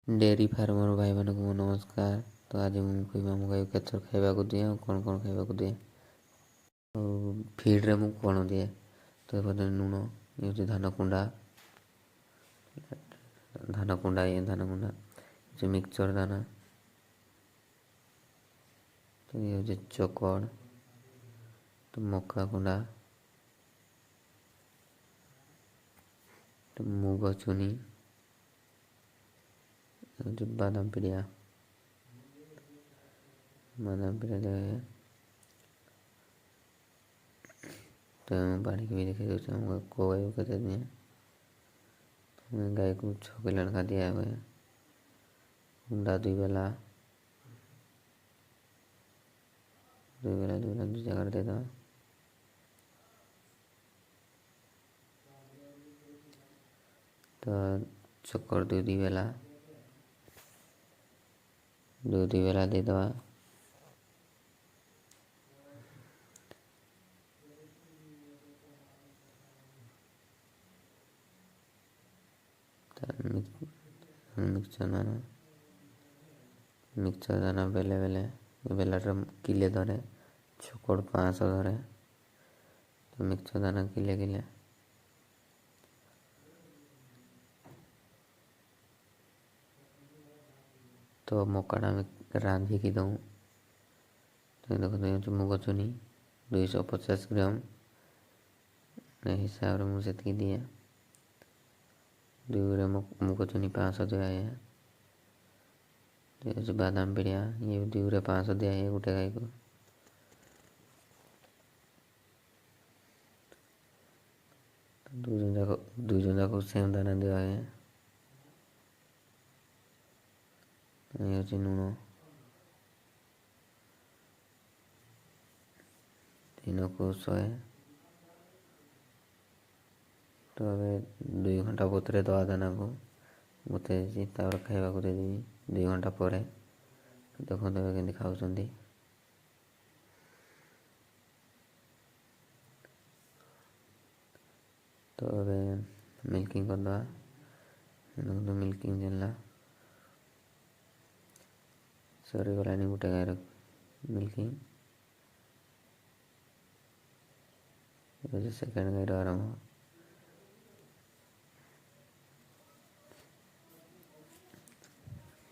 ଡେରି ଫାର୍ମର ଭାଇମାନଙ୍କୁ ମୋ ନମସ୍କାର। ତ ଆଜି ମୁଁ କହିବି ଆମ ଗାଈକୁ କେତେଥର ଖାଇବାକୁ ଦିଏ ଆଉ କ'ଣ କ'ଣ ଖାଇବାକୁ ଦିଏ ଆଉ ଫିଡ଼୍ରେ ମୁଁ କ'ଣ ଦିଏ। ତ ପ୍ରଥମେ ଲୁଣ, ଇଏ ହେଉଛି ଧାନ କୁଣ୍ଡା, ଧାନ କୁଣ୍ଡା, ଇଏ ଧାନ କୁଣ୍ଡା ହେଉଛି ମିକ୍ସଚର୍ ଦାନା, ତ ଇଏ ହେଉଛି ଚୋକଡ଼, ତ ମକା କୁଣ୍ଡା, ତ ମୁଗ ଚୁନି, ହେଉଛି ବାଦାମ ପିଡ଼ିଆ, ବାଦାମ ପିଡ଼ିଆ ଦିଆ। ତ ମୁଁ ବାଢ଼ିକି ବି ଦେଖାଇ ଦେଉଛି ଆମ କେଉଁ ଗାଈକୁ କେତେ ଦିଏ। ଗାଈକୁ 6 କିଲୋ ଲେଖା ଦିଆ ହୁଏ। କୁଣ୍ଡା 2 ବେଲା, 2 ବେଲା, 2 ବେଲା 2 ଜାଗାରେ ଦେଇଦେବା। ତ ଚୋକଡ଼ 2 2 ବେଲା, 2 2 ବେଲା ଦେଇଦେବା। ମିକ୍ସଚର୍ ଦାନା, ମିକ୍ସଚର୍ ଦାନା ବେଲେ ବେଲେ ବେଲାଟା କିଲେ ଧରେ, ଚୋକଡ଼ 500 ଧରେ। ତ ମିକ୍ସଚର୍ ଦାନା କିଲେ କିଲେ। ତ ମକାଟା ଆମେ ରାନ୍ଧିକି ଦଉଁ। ତ ଦେଖନ୍ତୁ, ହେଉଛି ମୁଗ ଚୁନି 250 ଗ୍ରାମ ହିସାବରେ ମୁଁ ସେତିକି ଦିଏ। 2 ଗ୍ରାମ ମୁଗ ଚୁନି 500 ଦିଆ। ହେଉଛି ବାଦାମ ପିଡ଼ିଆ, ଇଏ 2 ଗୁରେ 500 ଦିଆ ହୁଏ ଗୋଟେ ଗାଈକୁ। 2 ଜଣ ଯାକ, 2 ଜଣ ଯାକ ସେମ୍ ଦାନା ଦିଆ ହୁଏ। ଇଏ ହେଉଛି ଲୁଣ, ଦିନକୁ 100। ତ ଏବେ 2 ଘଣ୍ଟା ବତୁରେଇ ଦେବା ଦାନାକୁ, ବତୁରେଇ ଦେଇଛି, ତାପରେ ଖାଇବାକୁ ଦେଇଦେବି 2 ଘଣ୍ଟା ପରେ। ଦେଖନ୍ତୁ ଏବେ କେମିତି ଖାଉଛନ୍ତି। ତ ଏବେ ମିଲ୍କିଂ କରିଦେବା। ଦେଖନ୍ତୁ, ମିଲ୍କିଂ ଚାଲିଲା, ସରିଗଲାଣି ଗୋଟେ ଗାଈର ମିଲ୍କିଂ। ସେକେଣ୍ଡ ଗାଈର ଆରମ୍ଭ।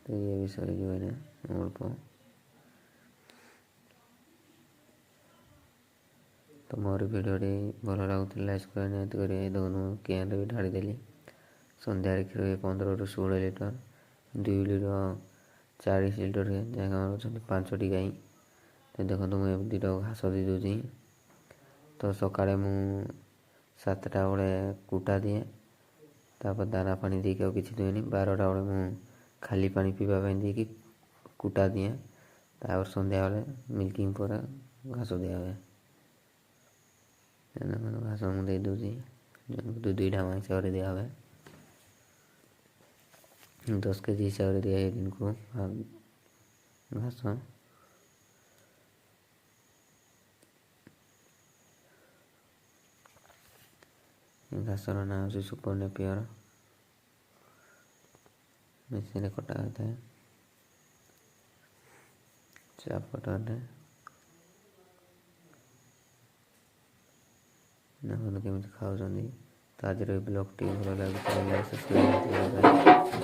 ତ ଇଏ ବି ସରିଯିବ ଏଇନା ଅଳ୍ପ। ତ ମୋର ଭିଡ଼ିଓଟି ଭଲ ଲାଗୁଥିଲେ ଲାଇକ୍ କରିବା ନିହାତି କରିବେ। ଦେଖନ୍ତୁ, ମୁଁ କ୍ୟାନ୍ରେ ବି ଢାଳିଦେଲି। ସନ୍ଧ୍ୟାରେ କ୍ଷୀର ହୁଏ 15ରୁ 16 ଲିଟର, 2 ଲିଟର 40 ଲିଟର ହୁଏ, ଯାହାକି ଆମର ଅଛନ୍ତି 5ଟି ଗାଈ। ତ ଦେଖନ୍ତୁ, ମୁଁ ଏବେ 2ଟା ଘାସ ଦେଇଦେଉଛି। ତ ସକାଳେ ମୁଁ 7ଟା ବେଳେ କୁଟା ଦିଏ, ତାପରେ ଦାନା ପାଣି ଦେଇକି ଆଉ କିଛି ଦିଏନି। 12ଟା ବେଳେ ମୁଁ ଖାଲି ପାଣି ପିଇବା ପାଇଁ ଦେଇକି କୁଟା ଦିଏ। ତାପରେ ସନ୍ଧ୍ୟାବେଳେ ମିଲ୍କିଂ ପରେ ଘାସ ଦିଆ ହୁଏ। ଦେଖନ୍ତୁ, ଘାସ ମୁଁ ଦେଇଦେଉଛି, 2 2 ଢାମା ହିସାବରେ ଦିଆ ହୁଏ। 10 କେଜି ହିସାବରେ ଦିଆ ହୁଏ ଦିନକୁ ଘାସ। ଘାସର ନାଁ ହେଉଛି ସୁପର ନେପିୟର। ମେସିନରେ କଟା ହୋଇଥାଏ ଚାପଟରେ। ଦେଖନ୍ତୁ କେମିତି ଖାଉଛନ୍ତି। ତ ଆଜିର ଏ ବ୍ଲଗ୍ଟି ଭଲ ଲାଗୁଥିଲେ ଲାଇକ୍, ସବସ୍କ୍ରାଇବ୍।